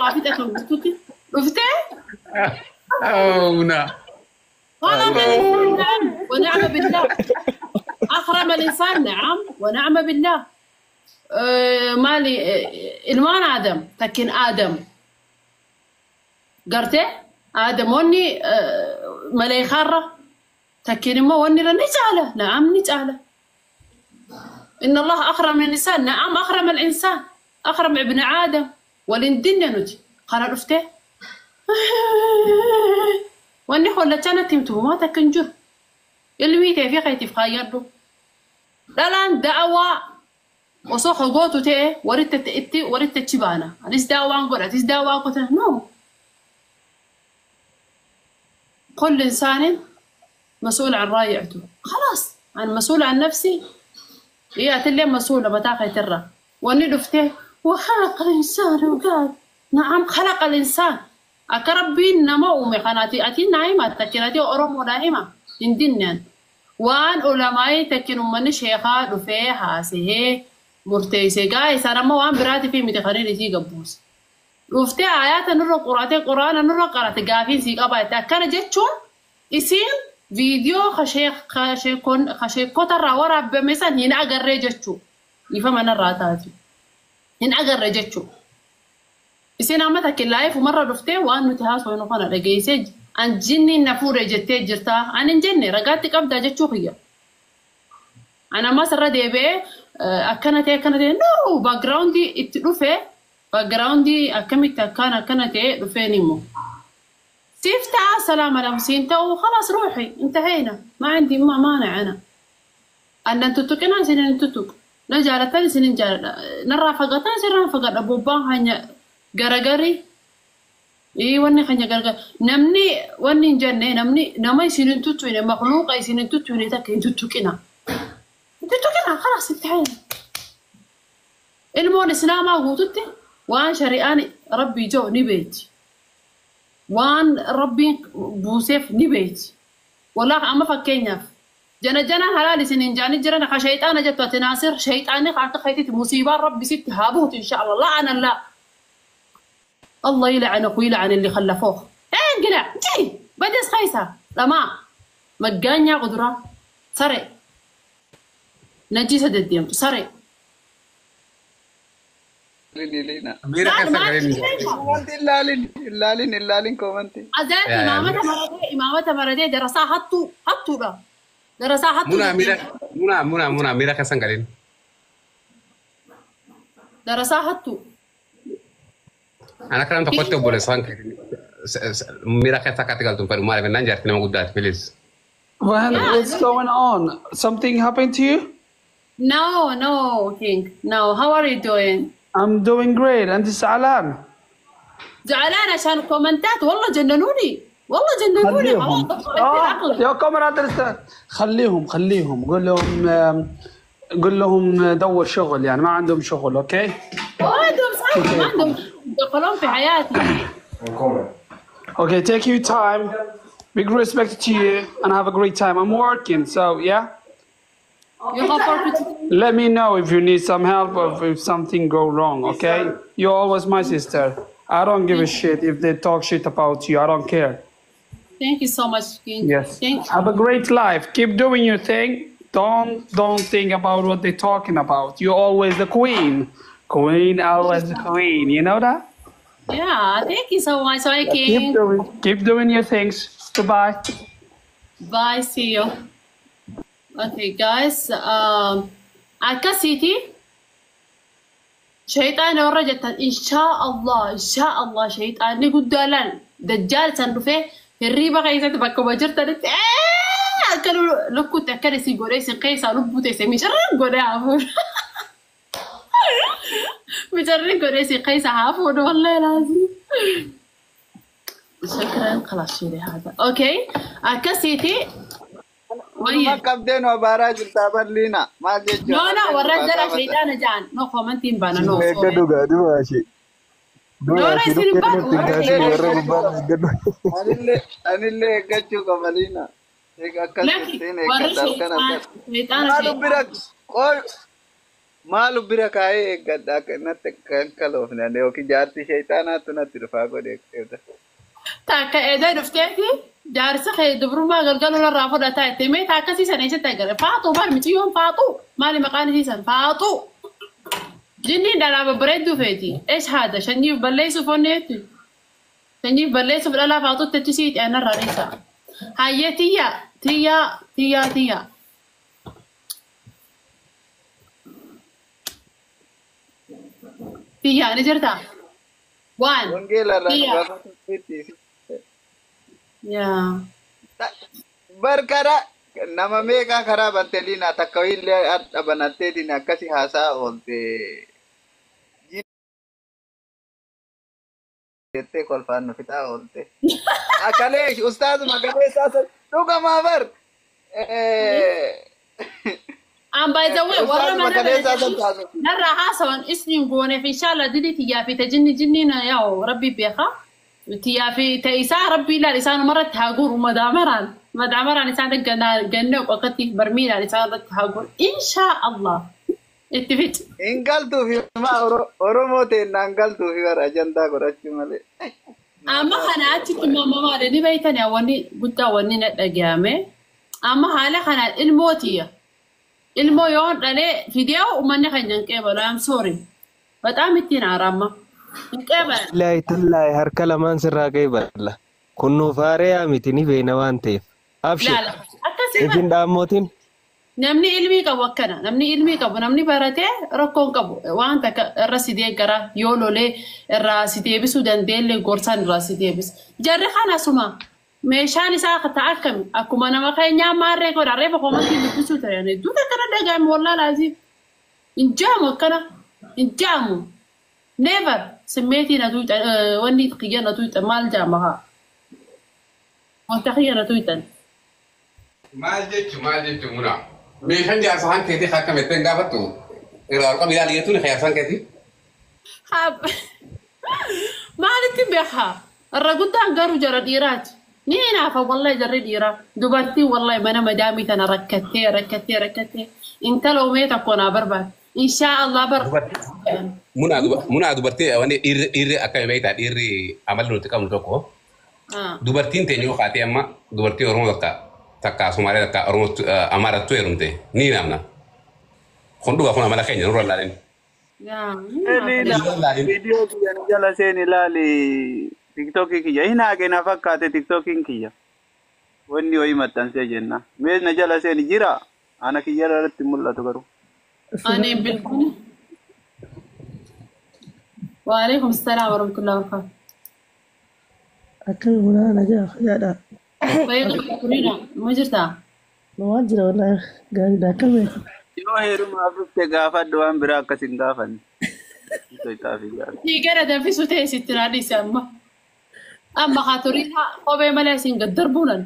irraa fixatan guututti dhuftee. Oh, Muna. خلق الإنسان، نعم ونعم بالله. أكرم الإنسان، نعم ونعم بالله. Maali ilmaan Aadam takkin Aadam gartee Aadamoonni maleekaarra takkin immoo wanni irra ni caala, نعم ni caala. إن الله أكرم الإنسان، نعم أكرم الإنسان، أكرم ابن آدم waliin dinne nuti kana dhuftee wanni hollachaa natti himtu homaa takka hin jiru. Ilmii tee fi keetiif kaayyadhu. Dhalaan da'awaa osoo hogootu ta'e walitti itti walitti achi baana. Anis daawaan godha, atis daawaa godha. No. كل إنسان مسؤول عن رايعته، خلاص أنا مسؤول عن نفسي، هي أتلي مسؤولة متى ترى واني دفته وخلق الإنسان وقال نعم خلق الإنسان. Akka Rabbiin nama uume kanaati ati naa hima, takkinati Oromoo naa hima hin dinneen. Waan ulamaa'ii takkin uummanni sheekaa dhufee haasahee murteessee gaa isaan amma waan biraatiif miti kanneen isii gabbuuse. Dhuftee ayaata nurra qoratee, quraana nurra qarate, gaafiin sii qabaate akkana jechuun isiin viidiyoo kasheekotarraa waraabame san hin agarree jechuu, ifa manarraa taatu hin agarree jechuu. Isin amma takka live umarra dhuftee waan nuti haasofnu kana dhageessee an jinniin na fuudhe jettee jirta. An hin jenne, ragaatti qabdaa jechuu kiyya. An ammas irra deebi'ee akkana ta'e akkana ta'e, no, backgroundii itti dhufe, backgroundii akkamitti akkaan akkana ta'e dhufeen immoo. سيف تعال سلام على siin ta'u خلاص روحي، انتهينا، ما عندي ما مانع أنا. أن tuttuqinaan isin hin tuttuqu. Na jaalatan isin hin jaaladha. Narraa fagaatan isin irraa fagadha. Bobbaan hanya garagari. Wanni hanya garagari. Namni wanni hin jenne, namni nama isin hin tuttuqine, makhluuqa isin hin tuttuqine takka hin tuttuqina. Hin tuttuqina, خلاص انتهينا. Ilmoon islaamaa guututti waan shari'aan rabbii jiru ni beekti. Waan rabbiin buuseef ni beekti. Wallaahi amma fakkeenyaaf jana janaan halaal isin hin jaani jiran ka shayxaana jettu ati Naasir shayxaanni ka akka keetitti musiibaan rabbi sitti haa buutu insha Allah لعن الله، الله يلعنك ويلعن اللي خلفوه. انقلع جي بدس خيسة لما مجانيا قدرة سري نجيسة دديم سري. Lina. Miira keessa galanii. Komantii ilaalin, ilaalin, ilaalin komantii. Azaan imaamata maratee, imaamata maratee, darasaa hattuu hattuudha. Darasaa hattuu. Muna miira, Muna, Muna, Muna, miira keessa hin galin. Darasaa hattuu. Ana kanam tokkotti obboleessaan miira keessa akkatti galtu hin fedhu, maaliif jennaan jaartii nama guddaati, please. Well, what's going on? Something happened to you? No, King. No, how are you doing? I'm doing great. أنت زعلان؟ زعلان عشان كومنتات، والله جننوني، والله جننوني. خليهم. خلاص. آه يا كاميرا، خليهم خليهم، قول لهم قول لهم دور شغل، يعني ما عندهم شغل، okay؟ ما عندهم، صح، ما عندهم، دخلون في حياتي. Okay, take your time. Big respect to you and have a great time. I'm working, so yeah. You have for Let me know if you need some help or if something go wrong, okay? You're always my sister. I don't give a shit if they talk shit about you. I don't care. Thank you so much, King. Yes. Thank you. Have a great life. Keep doing your thing. Don't think about what they're talking about. You're always the queen. Queen, always the queen. You know that? Yeah, thank you so much, my Keep king. doing your things. Goodbye. Bye, see you. Okay, guys. Akkasiiti shayxaana warra jettan, inshaa Allah, inshaa Allah, shayxaanni guddaa laal dajjaal san dhufee hirriiba keessatti bakkuma jirtanitti akka lukkutti akkana isin godhee isin keessaa lubbuu teesse micirri godhee haa fuudhu. Micirri godhee isin keessaa haa fuudhu wallahi laazim. شكرا، خلاص شيلي هذا، okay, akkasiiti. Walumaa qabdee nu abaaraa jirta bal'ina. Maal jechuudha? No, warra jala shayxaana ja'an. No, commentiin baana, no. Eeggadhu gaa du'a ishee. No, Du'a no, ishee isin dhukkee baanu. nutti hin kaasin, warra gubbaan eeggadhu. Anillee eeggachuu qaba Liina. Eega akkas Lakki jetteen warra eeggadha halkan shayxaana halkan. shayxaana Maal bira qooy. Maalu bira kaa'ee eeggadha akka natti kan kaloofne yookiin jaartii sheexaanaatu natti dhufaa godhe eegdata. Takka eedaa dhufteeti jaarsa kee dubrummaa galgala irraa fudhataa itti mee akkasii sana eessatti agarre faaxuu maal miciyyoon faaxuu maali maqaan isiisan faaxuu. Jinniin dhalaa babbareedduu feeti. Ees haada shanyiif balleessuuf onneetti. Shanyiif balleessuuf dhalaa faaxuutti achi siiti anarraa dhiisa. Hayyee tiyyaa tiyyaa tiyyaa tiyyaa. Tiyyaa ni jirtaa? Waan. Wangeela irraa Tiyyaa. gaafatu. Yaa. Bar karaa nama meeqaa karaa banteliina takka illee adda banatteetiin akkasi haasaa oolte. Jettee kolfaan nu fixaa oolte. Akalee ustaazuma galeessaa dhugamaa bar. An by the way, warra Ustaazuma mana galeessaa san banatanii taasisu. narraa haasawan isniin gooneef inshallah dilii tiyyaa fi tajinni jinniin yaa'u rabbi beeka. Tiyyaa fi ta'isaa rabbi ilaal isaan umarratti haa guuru madaamaraan madaamaraan isaan gannee qoqqatti barmiilaan isaan irratti haa guuru inshaa Allah itti fici. Hin galtuufi maa Oromoo teennaan galtuufi bara ajandaa godhachuu malee. Amma kana achitti maamaadha ni beeytani wanni guddaa wanni na dhagahame. Amma haala kanaan ilmoo tiyya. Ilmoo yoon dhalee fidee uummanni keenya hin qeebalu. I'm sorry. Bataam ittiin haaraama. Hin qeebalan. Laayi tallaayi harka lamaan sirraa qeebala. Kun nuuf haare'aa miti ni beena waan ta'eef. Abshir. Laala. Akkasii Ifin dhaammootiin. Namni ilmii qabu akkana. Namni ilmii qabu namni baratee rakkoo hin qabu. Waan takka irra si deeggara yoo lolee irraa si deebisuu dandeenye gorsaan irraa si deebisa. Jarri kanasuma meeshaan isaa ta'a akkami akkuma nama keenyaa maarree godha reefa komantii dubbisuu ta'e duuta akkana dhagahame wallaa laazim. Hin jaamu akkana hin jaamu. Never simmeetii na tuuta wanni kiyya na tuuta maal jaama haa. Wanta kiyya na tuutan. Maal jechuun muna meeshaan jaarsa han keetii akka metteen gaafattu irraa qabu ilaali jettuun jaarsa keetii. Maalitti beekaa? Irra guddaan garuu jara dhiiraati. Ni hinaafa wallahi jarri dhiiraa. Dubartiin wallahi mana madaamii tana rakkattee rakkattee rakkattee intala umee tokko naa barbaade. Inshaa Allah bar. Muna dubartii wanni dhiirri akka beektaa dhiirri amalli nuti qabnu tokko dubartiin teenya yoo kaatee amma dubartii Oromoo takka takka Somaalee takka Oromoo Amaarattu heerumte ni hinaafna. Kun dhugaa kun amala keenya nurra laalin. Liina viidiyoo kiyya ni jala seeni ilaali tiktookii kiyya hin haaqe na fakkaate tiktookiin kiyya. Wanni wayii maxxansee jenna. Mee na jala seeni jira ana kiyya irratti mul'atu garuu. Ani bilbili. Waalaikum salaam warahmatullahi wabarakatuh. Akkami bunaa nagaa fayyaadha. Fayyadu turina ma jirtaa? Waan jira wallaahi gaariidha akkami. Yoo heerumaaf dhufte gaafadhu waan biraa akkas hin gaafanne. Sii gara danfisuu ta'e sitti naa dhiise amma. Amma haa turiina kophee malee siin gad darbuunan.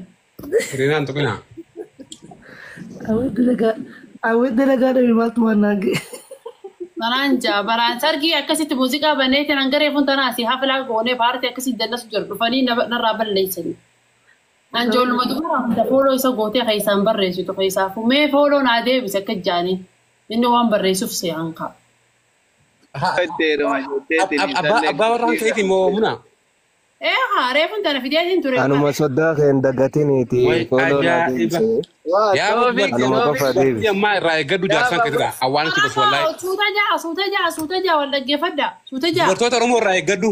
Turinaan tuqinaa. Awwee dalagaa dhabe maaltu waan naan ga'e. Baraan jaa baraan sargii akkasitti muuziqaa baneetiin hangaree funtanaa asii hafilaa goonee paartii akkasitti dandasu jiru dhufanii narraa balleessanii. An ijoolluma dubara hunda fooloo isa gootee keessaan barreessitu keessaafuu mee fooloo naa deebise akka jaanii inni waan barreessuuf se'an ka'a. Itti heeruma jetteetiin Abbaa warra han keetii moo muna? Ee haa reefuun tana fideetiin ture. Anuma soddaa kee hin dagatiniiti Way fooloo naa ajaa'iba. deebisee. Yaa Toofiq Anuma Toofiq qofa deebise. ammaa irraa eeggadhu jaarsan keetidha. Awwaan itti gosu wallaahi. Suuta jaa suuta jaa suuta jaa wal dhaggeeffadha suuta jaa. Dubartoota Oromoo irraa eeggadhu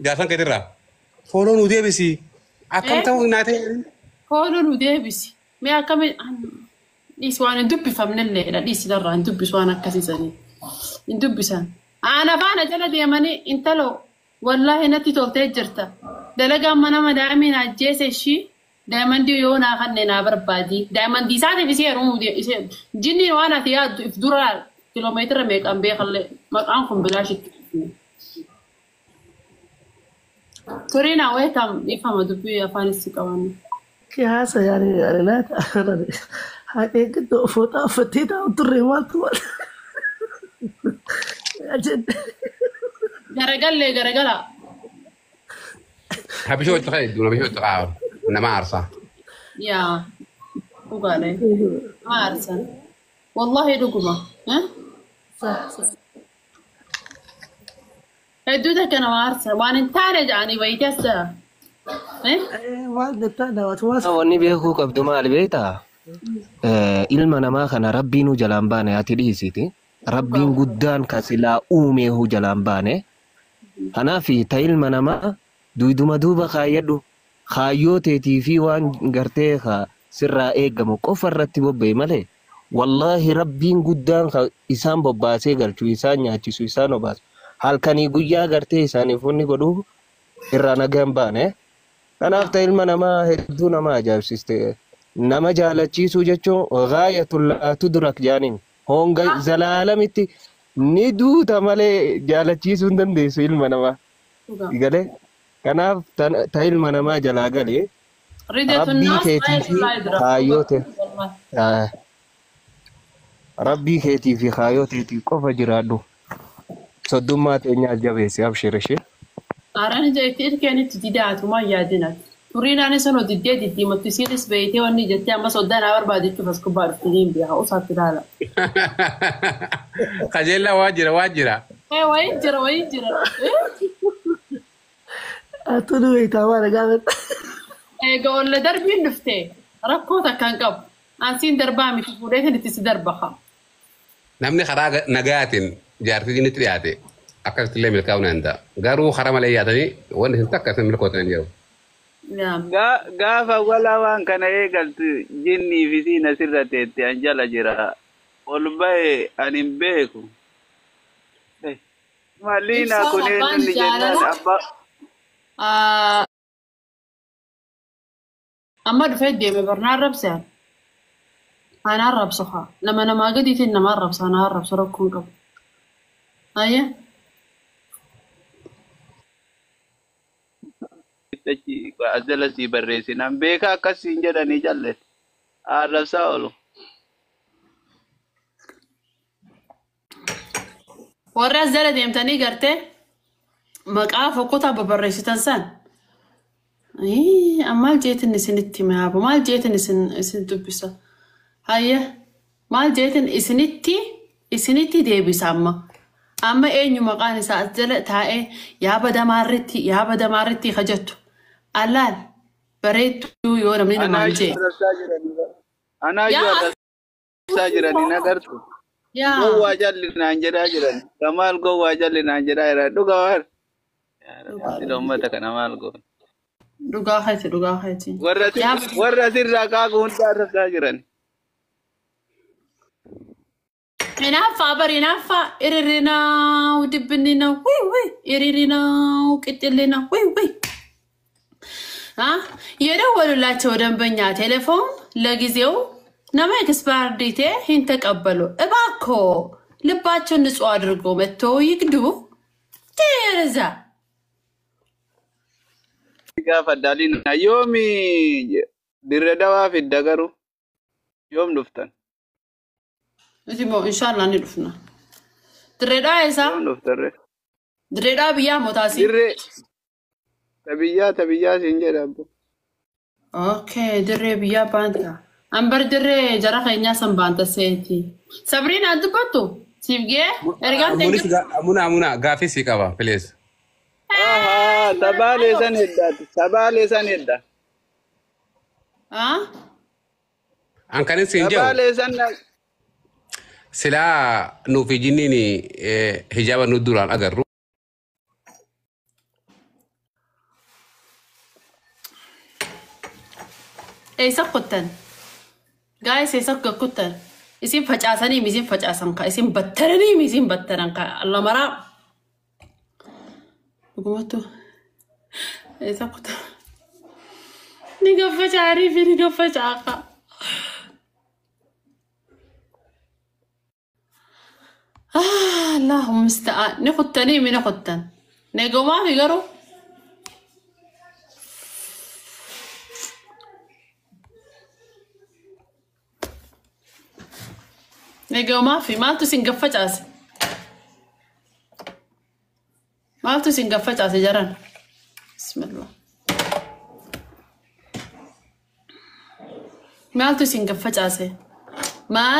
jaarsan keetirraa. Fooloo nu deebisi. Akkam ta'u naa ta'e. Fooloo nu deebisi. Mee akkami dhiisi waan hin dubbifamnelleedha dhiisi irraa hin dubbisu waan akkasiisanii. Hin dubbisan. Ana faana jala deemanii intaloo wallaahi natti toltee jirta. Dalagaan mana madaamiin ajjeese ishii daayimandii yoo naa kanne naa barbaadi. Daayimandii isaatiif isee heerumuu isee jinniin waan ati yaaddu if dura kiloomeetira meeqaan beekallee maqaan kun bilaashitti. Turiina weetam dhiifama dubbii afaan isii qabanne. Kee haasa yaani ani laata haadhee gidduu fooxaa uffattee taa'u turre maaltu maal. Garagallee garagala. Habishoo itti ka'e iddoon habishoo itti kaa'u nama aarsaa. Yaa dhugaalee. Nama aarsan. Wallaahi dhuguma. Sax sax. Hedduu takka nama aarsa. Waan hin taane jedhanii wayitii as jira. Waan taane waas. Wanni beekuu qabdu maal beektaa? Ilma namaa kana rabbiinuu jalaan baane ati dhiisiti. Rabbiin guddaan kan silaa uumeehu jalaan baane. Kanaaf ta ilma namaa duuduma duuba kaayyadhu. Kaayyoo teetii fi waan gartee sirraa eegamu qofa irratti bobba'e malee. Wallaahi rabbiin guddaan isaan bobbaasee galchu, isaan nyaachisu, isaan obaasu. Halkanii guyyaa gartee isaaniif wanni godhu irraa nagaan baane. Kanaaf ta ilma namaa hedduu nama ajaa'ibsiiste. Nama jaalachiisuu jechuun gaayatul laa tudrak jaaniin honga zalaalamitti ni duuta malee jaalachiisuu hin dandeessu ilma namaa. Galee kanaaf ta ilma namaa jalaa galee rabbii keetii fi kaayyoo rabbii keetii fi kaayyoo teetii qofa jiraadhu. Soddummaa teenyaas jabeessi abshir ishee. Aaraan ija itti ilkeenitti didaatu maa yaadinati. Turiinaan sun diddee diddiimattu isiinis beeytee wanni jettee amma soddaan haa barbaadechuuf as gubbaa dhufte niin beeka usaatti ilaala. Qajeellaa waa jira waa jira. Wayii jira wayii jira. Atuun beektaa waan gaafadha. Egaa olla darbiin dhufte rakkoo takka hin qabu. Ansiin darbaa miti fuudhee itti si darba haa. Namni karaa nagaatiin jaartii inni dhiyaate akkasitti illee milkaa'uu ni danda'a. Garuu karaa malee yaatanii wanti isin takka isin milkootan hin jiru. Gaafa wala waan kana eegaltu jinnii fi siin asirra teette an jala jira. Ol ba'e ani hin beeku. Maliina kun eenyuun jennaan abbaa. Amma dhufee deeme barnaa arrabse. Ana arrabsu haa. Nama namaa gadiitiin nama arrabsa ana arrabsu rakkoo hin qabu. Ayya. As jala sii barreessinaan beekaa akkasiin jedhanii jalle arrabsaa oolu. Warri as jala deemtanii gartee maqaa fokkotaa babarreessitan san. Maal jeetin isinitti hime haaba maal jeetin isin dubbisa. Hayya maal jeetin isinitti deebisa amma. Amma eenyu maqaan isaa as jala taa'ee yaaba damaarritti hajattu. Allaal bareedduu yoo namni namaan jee. Anaayyuu arrabsaa jiranii nagartu. Gowwaa jalli naan jedhaa jiran. Kamaal gowwaa jalli naan jedhaa jiran. Dhugaa waan. Sila uummata kana maal goone. Dhugaa keeti dhugaa keeti. Warra asirraa kaaqu hunda arrabsaa jiran. Hinaaffaa bari hinaaffaa iririnaa dibbinina wii wii iririnaa qixxillina wii wii. የደወሉላቸው ደንበኛ ቴሌፎን ለጊዜው ነማ ኤክስፓየርዲቴ ይህን ተቀበሉ። እባክዎ ልባቸውን ንጹህ አድርጎ መጥቶ ይግዱ። ቴርዛ Gaafa daliina yoomi dirre dawaa fidda garuu yoom dhuftan? Nuti inshallah ni dhufna. Dirreedhaa eessa? Yoom dhuftarre? Dirreedhaa biyyaa mootaasi? Dirree tabiyyaa tabiyyaa siin jedha abbo. Okay, dirree biyyaa baanta. Ambar dirree jara keenyaa san baanta seeti. Sabriin aan dubbattu? Siif gee? Ergaan ta'e. Muna muna gaaffii sii qaba please. Tabaalee san heddaati. Tabaalee san hedda. An kanin siin jedhu. Tabaalee san. Silaa nuuf jinniin hijaaba nu duraan agarru. Eessa kuttan? Gaayis eessa kuttan? Isin facaasanii isin facaasan ka isin battaranii isin battaran ka allamaraa. Dhugumattu eessa kuttan? Ni gaffacaarii fi ni gaffacaaqa. Allahumma musta'an. Ni kuttanii mi ni kuttan? Neegomaa fi garuu? Neegomaa fi maaltu isin gaffacaase? Maaltu isin gaffacaase jaran? Bismillah. Maaltu isin gaffacaase? Maal?